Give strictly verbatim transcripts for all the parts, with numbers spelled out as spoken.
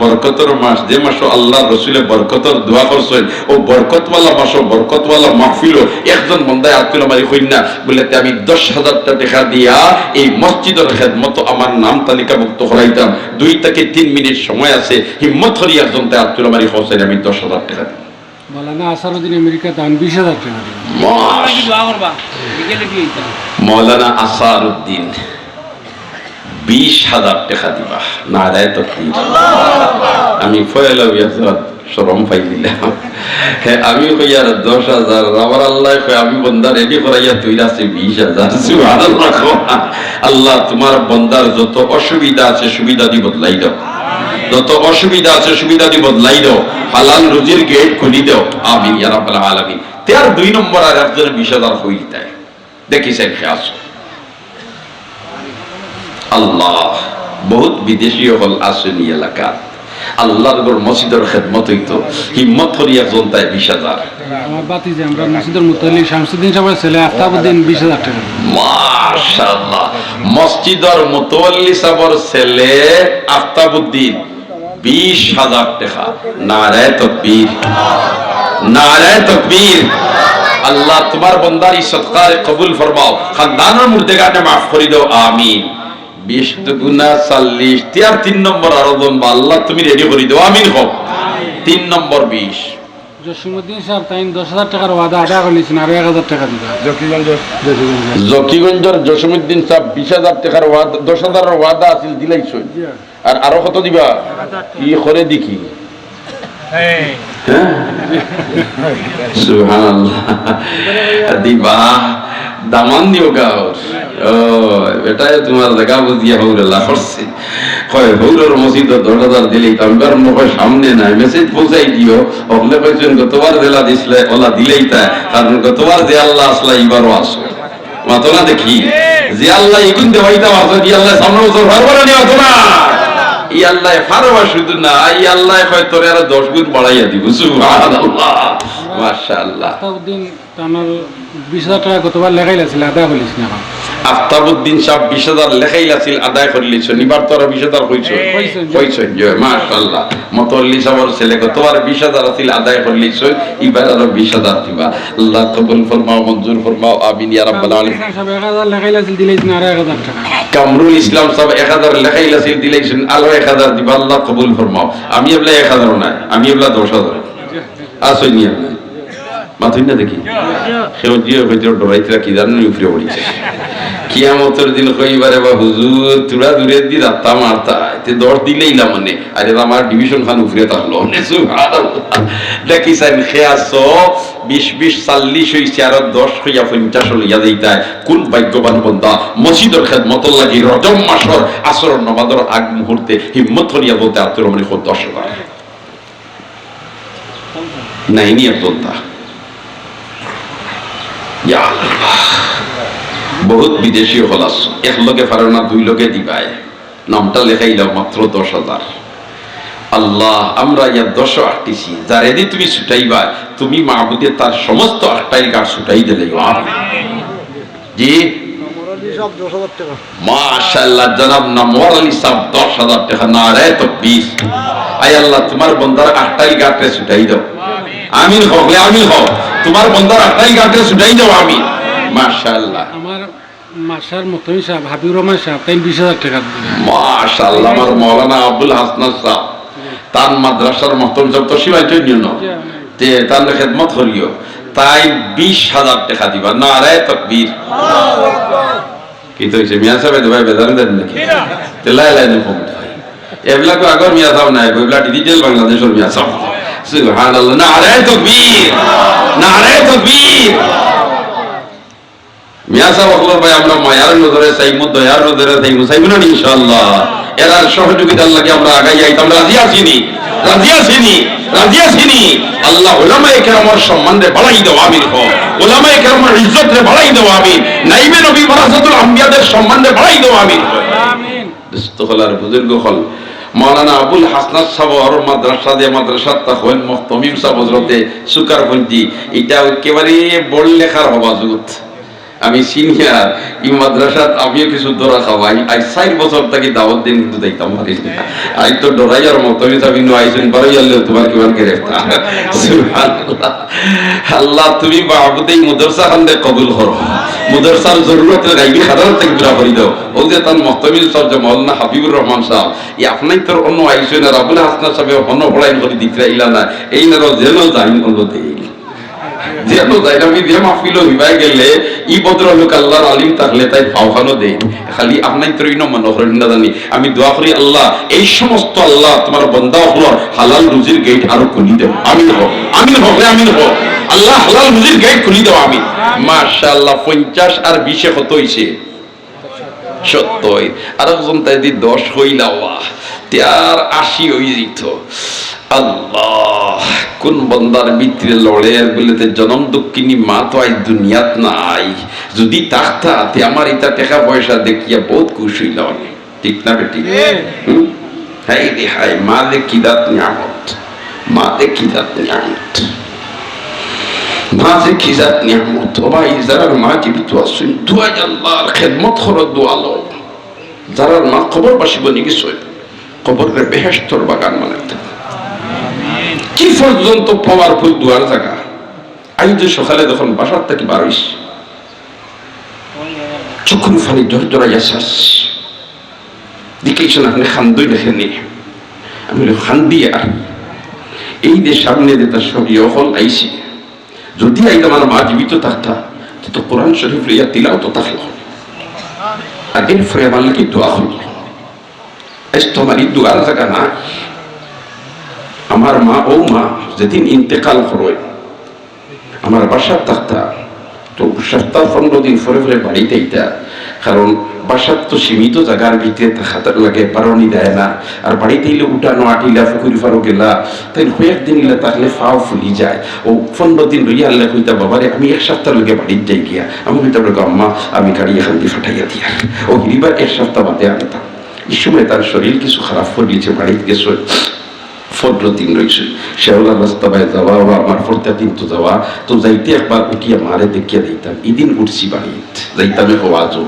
বরকতর মাস, যে মাসো আল্লাহর রসুলে বরকতর দোয়া করছইন, অউ বরকতওয়ালা মাসো, বরকতওয়ালা মাহফিলো একজন বন্দায় আত তুলা মারি কইন না, বুলে, "তে আমি দশ হাজারটা টেকা দিয়া এই মসজিদর খেদমতো আমার নাম তালিকাভুক্ত করাইতাম।" দুই থাকি তিন মিনিট সময় আছে, হিম্মত করি একজনতায় আত তুলা মারি কওছাইন, "আমি দশ হাজার টেকা দিমু।" মৌলানা আসারুদ্দিন আমেরিকা তান বিশ হাজার টেকা দিবা। মাশ-, দোয়া করবা, বিকেলে কি হইতাম? মৌলানা আসারুদ্দিন বিশ হাজার টেকা দিবা। নারায়ে তাকবীর। আমি পয়লা অইয়া শরম পাইলিলাম। হে, আমি কইয়ার দশ হাজার, আমার আল্লায় কয়, "আমি বন্দা রেডি করাইয়া থইরাছি বিশ হাজার।" সুবহানাল্লাহ। আল্লাহ, তুমার বন্দার যত অসুবিধা আছে, সুবিধা দি বদলাই দেও। যত অসুবিধা আছে, সুবিধা দি বদলাই দেও। হালাল রুজির গেট খুলি দেও। আমিন ইয়া রাব্বাল আলামিন। তে আর দুই নম্বর আর একজনে বিশ হাজার কইলিতায়। দেখি সাইন কে আছো। আল্লাহ, বহুত বিদেশি অকল আছইন ই এলাকাত। আল্লাহর ঘর মসজিদর খেদমত অইতো, হিম্মত করি একজনতায় বিশ হাজার। আমার ভাতিজা, আমরার মসজিদর মুতল্লি শামসুদ্দিন সাবর ছেলে আফতাবউদ্দিন বিশ হাজার টেকা। মাশাআল্লাহ। মসজিদর মুতল্লি সাবর ছেলে আফতাবউদ্দিন বিশ হাজার টেকা। নারায়ে তাকবীর, নারায়ে তাকবীর। আল্লাহ, তুমার বন্দার ই সদকারে কবুল ফরমাও, খানদানর মুর্দেগানে মাফ করি দেও, আমিন। বিশ দুগুনা চল্লিশ, তে আর তিন নম্বর আরো জন বা আল্লাহ তুমি রেডি করি দেও, আমিন কও। তিন নম্বর বিশ। জসিমউদ্দিন সাব তাইন দশ হাজার টেকার ওয়াদা আদায় করিলিছইন, আরো এক হাজার টেকা দিবা। জকিগঞ্জর। জকিগঞ্জর জসিমউদ্দিন সাব বিশ হাজার টেকার ওয়াদা, দশ হাজারর ওয়াদা আছিল, দিলাইছইন। জি। আর আরো কত দিবা? ই করে দেখি। হ্যাঁ? সুবহানাল্লাহ। দিবা, দামান দিও গাও। ও, বেটায় তুমার জাগা বুঝিয়া হৌরলা করছে। কয়, "হৌরর মসজিদো দশ হাজার দিলেই তো আমি আর মনে হয় সামনে নাই, মেসেজ পৌঁছাই দিও।" অকলে কইছইন, "গতবার যেলা দিছলে, ওলা দিলেই তা, কারণ গতবার যে আল্লাহ আসলা, ইবারও আসো।" মাতো না দেখি, যে আল্লাহ ইগুন দেওয়াইতা পারছইন, ই আল্লাহ সামনে বছর পারবা না নি, মাতো না? ই আল্লাহ পারবা শুধু না, ই আল্লাহ কয়, "তোরে আরো দশ গুণ বাড়াইয়া দিব।" সুবহানাল্লাহ, মাশাআল্লাহ। আফতাবউদ্দিন তানর বিশ হাজার টেকা গতবার লেখাইল আছিল, আদায় করিলিছইন না। আফতাবউদ্দিন সাব বিশ হাজার লেখাইল আছিল, আদায় করিলিছইন। ইবার তো আরো বিশ হাজার কইছইন। কইছইন, জি। কইছইন, জি, মাশাআল্লাহ। মতল্লি সাবর ছেলে গতবার বিশ হাজার আছিল, আদায় করিলিছইন, ইবার আরো বিশ হাজার দিবা। আল্লাহ কবুল ফরমাও, মঞ্জুর ফরমাও, আমিন ইয়া রাব্বাল আলামিন। সাব এক হাজার লেখাইল আছিল, দিলাইছইন আরো এক হাজার টেকা। কামরুল ইসলাম সাব এক হাজার লেখাইল আছিল, দিলাইছইন আরো এক হাজার দিবা। আল্লাহ কবুল ফরমাও। আমি এবলা এক হাজারও নাই, আমি এবলা দশ হাজার। আছইন নি আপনে? মাতইন না দেখি। কেউ জিও কইতে ডরাইতরা কি জানো নি উপরে পড়িছে। কিয়ামতর দিন কইবারে বা হুজুর, তুরা দূরেদি রাত্তা মারতা, তে দশ দিলাইলা মানে, আরে আমার ডিভিশন খান উপরে থাকলো। সুবহানাল্লাহ। দেখি সাইন খে আছো, বিশ বিশ চল্লিশ অইছে, আরো দশ কইয়া পঞ্চাশ লইয়া যাইতায়। কোন ভাগ্যবান বন্দা মসজিদর খেদমতর লাগি রজব মাসর আসরর নামাজর আগ মুহূর্তে হিম্মত করিয়া বলতে আব্দুর রহমানি কত দশ হাজার। নাই নি একজনতা। ইয়া আল্লাহ। বহুত বিদেশি অকল আছো, এক লগে পারো না, দুই লগে দিবায়। নামটা লেখাইলাও মাত্র দশ হাজার। আল্লাহ, আমরা ইয়া দশ আটকিছি, যারেদি তুমি ছুটাইবায়, তুমি মাবুদে তার সমস্ত আটকাইল গাঁট ছুটাই দিলাইও। আমিন। জি। মরলি সাব দশ হাজার টেকা। মাশাআল্লাহ, জনাব নামওয়ার আলী সাব দশ হাজার টেকা, নারায়ে তাকবীর। আয় আল্লাহ, তুমার বন্দার আটকাইল গাঁটরে ছুটাই দেও। আমিন কও, বলে আমিন কও। তুমার বন্দার আটকাইল গাঁটরে ছুটাই দেও, আমিন। মাশাআল্লাহ। আমার মাসার মতন সাব, হাবিবুর রহমান সাব, তাইন বিশ হাজার টেকা দিলা। মাশাআল্লাহ, আমার মাওলানা আবুল হাসনাত সাব, তান মাদ্রাসার মহতমিম সাব তো সীমায় চৈন্য ন। জি, আমি তে তান খেদমত করিও, তাইন বিশ হাজার টেকা দিবা। নারায়ে তাকবীর। কিতা অইছে? মিয়া সাবে তো ভাই বেজান দেন নাকি? তে লাই লাই নি কম ভাই। এবলা তো আগর মিয়া সাব নাই, এবলা ডিজিটাল বাংলাদেশর মিয়া সাব। সুবহানাল্লাহ। নারায়ে তাকবীর। নারায়ে তাকবীর। মিয়া সাব অকলর ভাই আমরা মায়ার নজরে চাইমু, দয়ার নজরে চাইমু, চাইমু না নি ইনশাআল্লাহ? এরার সহযোগিতার লাগি আমরা আগাই আইতাম, রাজি আছি নি? রাজি আছি নি? রাজি আছি নি? আল্লাহ উলামায়ে কেরামর সম্মানরে বাড়াই দেও, আমিন কও। উলামায়ে কেরামর ইজ্জতরে বাড়াই দেও, আমিন। নাইবে নবী ওয়ারাসাতুল আম্বিয়াদের সম্মানরে বাড়াই দেও, আমিন কও। আমিন। দোস্ত অকল আর বুজুর্গ অকল, মাওলানা আবুল হাসনাত সাবর মাদ্রাসা, যে মাদ্রাসাত তা হইল মহতমিম সাব হজরতে সুকারপঞ্জি, ইটা একেবারে বড় লেখার হবা জুত। আমি সিনিয়র, ই মাদ্রাসাত আমিও কিছু ধরা খাওয়াই। আইজ চাইর বছর থাকি দাওয়াত দিন, কিন্তু যাইতাম পারি না। আইজ তো ডরাইয়ার মতো, আমি যাবি নো আইছইন, বারো ইয়ারলে তুমার কিমান গ্রেফতার। সুবহানাল্লাহ। আল্লাহ, তুমি মাবুদে ই মাদ্রাসা খানরে কবুল করো। মাদ্রাসার জরুরতরে গাইবি খাজানা থাকি পুরা করি দেও। অউ যে তান মুহতামিম সাব যে মাওলানা হাবিবুর রহমান সাব, ই আপনাইন্তর অনো আইছইন আর আবুল হাসনাত সাবে অনো পড়াইন করি দিতরা ইলা না, এইন আরো যেন যাইন অনো দেইন। যেন যাইন, আমি যে মাহফিলো হিবায় গেলে, ই ভদ্রলোক আল্লাহর আলিম থাকলে তাইন পাওখানো দেইন। খালি আপনাইন্তর ইনো মনো করইন না জানি। আমি দোয়া করি আল্লাহ, এই সমস্ত আল্লাহ তুমার বন্দা অকলর হালাল রুজির গেইট আরো খুলি দেও। আমিন কও, আমিন কও, আমিন কও। আল্লাহ হালাল রুজির গেইট খুলি দেও, আমিন। মাশাআল্লাহ, পঞ্চাশ আর বিশে কত অইছে? সত্তইর। আরকজনতায় যুদি দশ কইলা, ওয়াহ, তে আর আশি অইযিতো। আল্লাহ, কুন বন্দার ভিতরে লড়ের বুলে, তে জনম দুঃখিনী মা তো আইজ দুনিয়াত নাই। যুদি থাকতা, তে আমার ইতা টেকা পয়সা দেখিয়া বউত খুশ অইলা অনে। ঠিক না বেটি? হুম? হায় রে হায়, মা যে কি জাত নিয়ামত, মা যে কি জাত নিয়ামত, মা যে কি জাত নিয়ামত। ও ভাই, যারার মা জীবিত আছইন, দোয়াই আল্লাহর খেদমত করো, দোয়া লও। যারার মা কবরবাসী বনি গেছইন, কবররে বেহেশতর বাগান বানাইতা। কি পর্যন্ত powerful দোয়ার জাগা। আইজ সকালে যখন বাসার থাকি বার অইছি, চক্ষুর পানি জড়জড়াইয়া শেষ। দেখি একজন আপনে কান্দইন দেখে নি। আমি বলি, কান্দি আর এই যে সামনে যে তার সঙ্গে অখন আইছি, যুদি আইজ আমার মা জীবিত থাকতা, তে তো কোরআন শরীফ লইয়া তিলাওয়াত থাকলো। আর এরপরে আমার লাগি দোয়া করলো। আইজ তো আমার ই দোয়ার জাগা নাই। আমার মা, ও মা, যেদিন ইন্তেকাল করইন, আমার বাসাত থাকতা, তো সপ্তাহ পনরো দিন পরে পরে বাড়িত আইতা, কারণ বাসাত তো সীমিত জাগার ভিতরে থাকাত লাগে, বারনি দেয় না। আর বাড়িত আইলে উঠানো আটিলা, পুকুরি পারো গেলা, তাইন কয়েকদিন ইলা থাকলে পাও ফুলি যায়। ও পনরো দিন রইয়া আল্লাহ কইতা, "বাবারে, আমি এক সপ্তাহ লগে বাড়িত যাই গিয়া।" আমি কইতাম, "আম্মা, আমি গাড়ি এখান দিয়া ফাটাইয়া দিয়া।" ও হিরিবার এক সপ্তাহ বাদে আনতাম। ই সময় তার শরীর কিছু খারাপ অইগেছে, বাড়িত গেছে। পনরো দিন রইছে, শেওলা রাস্তা বায় যাওয়া বা আমার পরতেক দিন তো যাওয়া, তো যাইতে একবার উঠিয়া মারে দেখিয়া দিতাম। ইদিন উঠছি বাড়িত, যাইতাম এক ওয়াজো।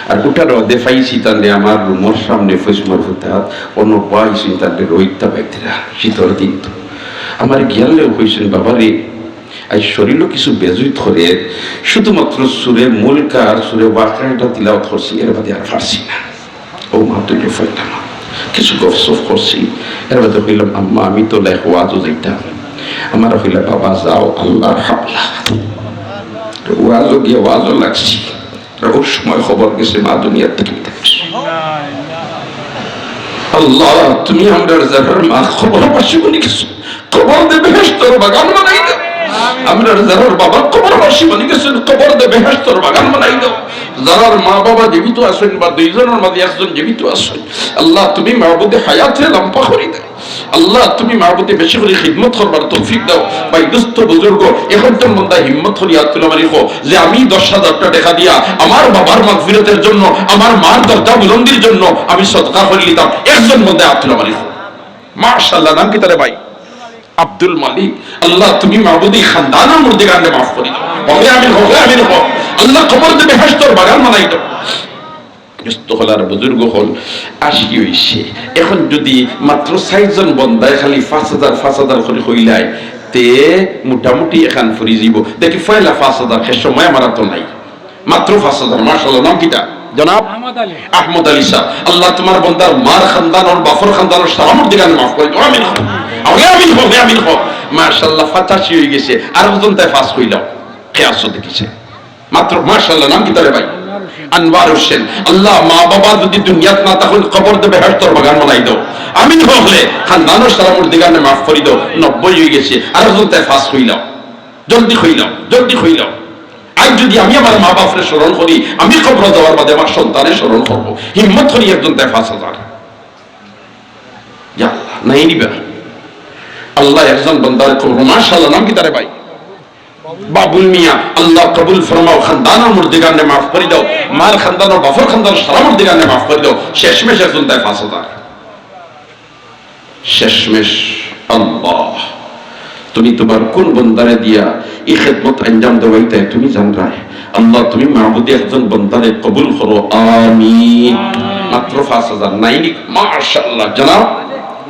আর উঠার বাদে পাইছি তানরে আমার রুমর সামনে ফৈসমর ফুতাত, অনো বইছইন তানরে রইদটা বাইতরা, শীতর দিন তো। আমার গিয়ালেও কইছইন, "বাবারে, আইজ শরীরও কিছু বেজুইত করে, শুধুমাত্র সুরে মুলক আর সুরে ওয়াকিয়াটা তিলাওয়াত করছি, এর বাদে আর পারছি না।" ও মা, তুই ফোনটা মা, কিছু গফসফ করছি, এর বাদে কইলাম, "আম্মা, আমি তো লাইক ওয়াজও যাইতাম।" আমার কইলা, "বাবা, যাও, আল্লাহর হাওলা।" ওয়াজও গিয়া ওয়াজও লাগছি। আর ওই সময় খবর গেছে, মা দুনিয়ার থাকি বিদায় নিছে। আল্লাহ, তুমি আমরার যারার মা কবরবাসী বনি গেছইন, কবর দে বেহেশতর বাগান বানাই দেও। আমরার যারার বাবা কবরবাসী বনি গেছইন, কবর দে বেহেশতর বাগান বানাই দেও। যারার মা বাবা জীবিত আছইন বা দুইজনর মাঝে একজন জীবিত আছইন, আল্লাহ, তুমি মাবুদে হায়াতরে লম্বা করি দেও। আল্লাহ, তুমি মাবুদে বেশি করি খিদমত করবার তৌফিক দেও। ভাই, দোস্ত, বুজুর্গ, একজন বন্দা হিম্মত করি আত তুলা মারি কও যে আমি দশ হাজারটা টেকা দিয়া আমার বাবার মাগফিরাতের জন্য, আমার মার দরজা বুলন্দির জন্য আমি সদকা করিলিতাম। একজন বন্দা আত তুলা মারি কও। মাশাআল্লাহ, নাম কিতা রে ভাই? আব্দুল মালিক। আল্লাহ, তুমি মাবুদে ই খানদানর মুর্দেগানরে মাফ করি দেও। কও আমিন, কও আমিন, কও। আল্লাহ, কবর দে বেহেশতর বাগান বানাই দেও। দোস্ত অকল আর বুজুর্গ অকল, আশি অইছে। এখন যুদি মাত্র চাইরজন বন্দায় খালি পাঁচ হাজার, পাঁচ হাজার করি কইলায়, তে মোটামুটি এখান ফুরি যাইবো। দেখি পয়লা পাঁচ হাজার, সে সময় আমার তো নাই। মাত্র পাঁচ হাজার, মাশাআল্লাহ, নাম কিতা? জনাব আহমদ আলী। আহমদ আলী সাব, আল্লাহ তুমার বন্দার মার খানদান, ওর বাপর খানদান, ওর সারা মুর্দেগানরে মাফ করি দেও। আমিন কও। আমিন কও, আমিন কও। মাশাআল্লাহ, পঁচাশি অইগেছে। আর একজন তাই পাঁচ কইলাও। কে আছো দেখিছে? মাত্র, মাশাআল্লাহ, নাম কিতা রে ভাই? আনোয়ার হোসেন। আল্লাহ, মা বাবা যুদি দুনিয়াত না থাকইন, কবর দে বেহেশতর বাগান বানাই দেও। আমিন কও অকলে। খানদানর সারা মুর্দেগানরে মাফ করি দেও। নব্বই অইগেছে। আর একজন তাই পাঁচ কইলাও। জলদি কইলাও, জলদি কইলাও। আইজ যুদি আমি আমার মা বাপরে স্মরণ করি, আমি কবরো যাওয়ার বাদে আমার সন্তানে স্মরণ করবো। হিম্মত করি একজন তাই পাঁচ হাজার। ইয়া আল্লাহ, নাই নিবা। আল্লাহ, একজন বন্দার কবর, মাশাআল্লাহ, নাম কিতা রে ভাই? বাবুল মিয়া। আল্লাহ, কবুল ফরমাও, খানদানর মুর্দেগানরে মাফ করি দেও, মার খানদানর, বাপর খানদানর সারা মুর্দেগানরে মাফ করি দেও। শেষমেশ একজন তাই পাঁচ হাজার। শেষমেশ আল্লাহ, তুমি তুমার কুন বন্দারে দিয়া ই খেদমত আঞ্জাম দেওয়াইতায় তুমি জানরায়। আল্লাহ, তুমি মাবুদে একজন বন্দারে কবুল করো, আমিন। মাত্র পাঁচ হাজার, নাই নি? মাশাআল্লাহ, জনাব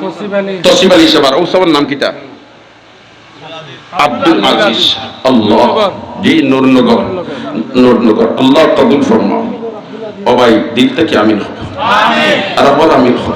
তসিফ আলী। তসিফ আলী সাহেব, আর ও সাহেবের নাম কিতা? আব্দুল আজিজ। আল্লাহ। জি, নূরনগর। নূরনগর। আল্লাহ কবুল ফরমাও। ও ভাই, দিল থাকি আমিন কও। আর আবার আমিন কও।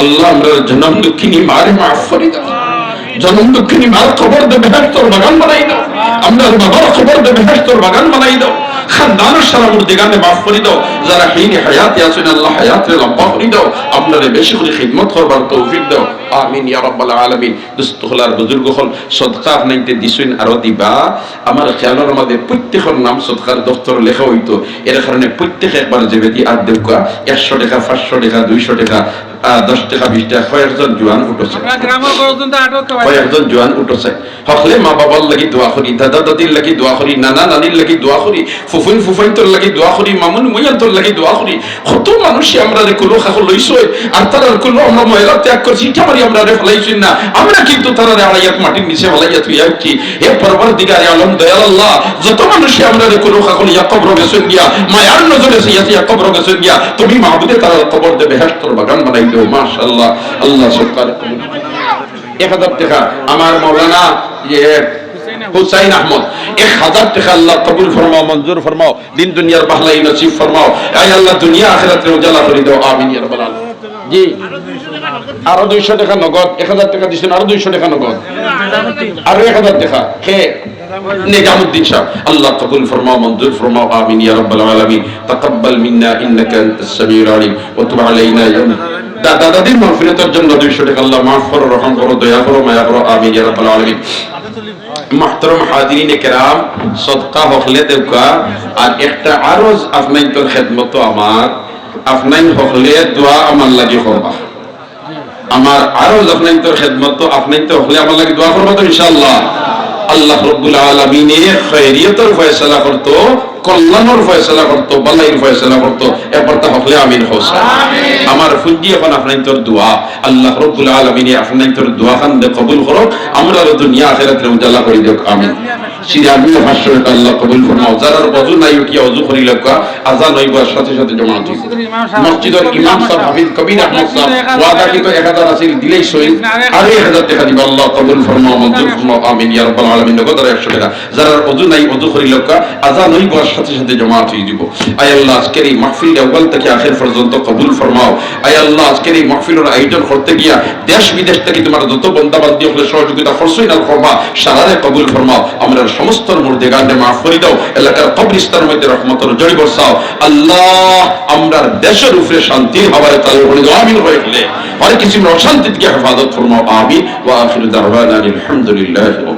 আল্লাহ, আমরার জনম দুঃখিনী মারে মাফ করি দাও। জনম দুঃখিনী মার কবররে বেহেশতর বাগান বানাই দাও। আমরার বাবার কবররে বেহেশতর বাগান বানাই দাও। খানদানর সারা মুর্দেগানরে মাফ করি দাও। যারা হিনে হায়াতে আছইন, আল্লাহ, হায়াতরে লম্বা করি দাও। আমরারে বেশি করি খিদমত করবার তৌফিক দাও। আমিন ইয়া রাব্বাল আলামিন। দোস্ত অকল আর বুজুর্গ অকল, সদকা আপনাইন্তে দিছইন, আরো দিবা। আমার খেয়ালর মাঝে প্রত্যেকর নাম সদকার দপ্তর লেখা অইতো, এর কারণে প্রত্যেকে একবার যেবাদি আত দেউক্কা, একশো টেকা, পাঁচশো টেকা, দুইশো টেকা, আহ, দশ টেকা, বিশ টেকা, কয়েকজন জোয়ান উঠছে। আমরা গ্রামের কয়েকজন তো আটক তো ভাই। কয়েকজন জোয়ান উঠছে। হকলে মা বাবার লাগি দোয়া করি, দাদা দাদির লাগি দোয়া করি, নানা নানির লাগি দোয়া করি, ফুফুন ফুফাইন্তর লাগি দোয়া করি, মামুন মুইয়ান্তর লাগি দোয়া করি। কত মানুষে আমরারে কুলো খাকল লইছইন, আর তারার কুলো আমরা ময়লা ত্যাগ করছি, ইটা মারি আমরারে ফালাইছইন না। আমরা কিন্তু তারারে আড়াই আত মাটির নিচে ফালাইয়া থুইয়া আইছি। হে পরওয়ারদিগারে আলম, দয়াল আল্লাহ, যত মানুষে আমরারে কুলো খাকল ইয়া কবরো গেছইন গিয়া, মায়ার নজরে চাইয়া চাইয়া কবরো গেছইন গিয়া, তুমি মাবুদে তারার কবররে বেহেশতর বাগান বানাই দেও। মাশাআল্লাহ, আল্লাহ সরকার। এক হাজার টেকা আমার মাওলানা, ইয়ে, হুসাইন আহমদ, এক হাজার টেকা আল্লাহ কবুল ফরমাও, মঞ্জুর ফরমাও। দিন দুনিয়ার ভালাই নসিব ফরমাও। আয় আল্লাহ, দুনিয়া আখিরাতরে উজালা করি দাও। আমিন ইয়া রাব্বাল আলামিন। জি, আরো দুইশো টেকা নগদ, এক হাজার টেকা দিছইন, আরো দুইশো টেকা নগদ, আরো এক হাজার টেকা। কে? নিজামুদ্দিন সাহেব, আল্লাহ কবুল ফরমাও, মঞ্জুর ফরমাও। আমিন ইয়া রাব্বাল আলামিন। তাকাব্বাল মিন্না ইন্নাকা আনতাস সামিউল আলিম ওয়া তুব আলাইনা ইয়া, দাদা দাদির মাগফিরাতের জন্য দুইশো টেকা। আল্লাহ মাফ করো, রহম করো, দয়া করো, মায়া করো। আমিন ইয়া রাব্বাল আলামিন। মুহতারাম হাজিরিনে কেরাম, সদকা হকলে দেউক্কা, আর একটা আরজ আপনাইন্তর খেদমতো আমার, আপনাইন হকলে দোয়া আমার লাগি করবা। আমার আরজ আপনাইন্তর খেদমতো, আপনাইনতে হকলে আমার লাগি দোয়া করবা তো ইনশাআল্লাহ। আল্লাহ রব্বুল আলামিনে খয়রিয়তর ফয়সালা করতো, কল্যাণর ফয়সালা করতো, ভালাইর ফয়সালা করতো। একবার তা হকলে আমিন কও। আমার ফুঞ্জি এখন আপনাইন্তর দোয়া। আল্লাহ রব্বুল আলামিনে আপনাইন্তর দোয়া খানরে কবুল করো, আমরারও দুনিয়া আখিরাতরে উজালা করি দেউক। আমিন। সিরামিয়া পাঁচশো টেকা আল্লাহ কবুল ফরমাও। যারার অজু নাই উঠিয়া অজু করি লউক্কা, আজান অইবার সাথে সাথে জমাত অইবো। মসজিদর ইমাম সাহেব হাফিজ কবির আহমদ সাহেব ওয়াদাকৃত এক হাজার আছিল, দিলাইছইন, আরো এক হাজার টেকা দিবা। আল্লাহ কবুল ফরমাও, মঞ্জুর ফরমাও। আমিন ইয়া রাব্বাল আলামিন। নগদ আরো একশো টেকা। যারার অজু নাই, অজু করি লউক্কা, আজান অইবার সাথে সাথে জমাত অই যিবো। আয় আল্লাহ, আজকের এই মাহফিল আউয়াল থাকি আখের পর্যন্ত কবুল ফরমাও। আয় আল্লাহ, আজকের এই মাহফিলর আয়োজন করতে গিয়া দেশ বিদেশ থাকি তুমার যত বন্দা বান্দি অকলে সহযোগিতা করছইন আর করবা, সারারে কবুল ফরমাও। আমরার সমস্ত মুর্দেগানরে মাফ করি দাও। এলাকার কবরস্থানর মধ্যে রহমতর ঝড়ি বরসাও। আল্লাহ, আমরার দেশর উপরে শান্তির হাওয়ারে চালু করি দাও। আমিন কইলে হর কিসিমর অশান্তি থাকি হেফাজত ফরমাও। আমিন। ওয়া আখিরু দাওয়ানা আলহামদুলিল্লাহি রাব্বিল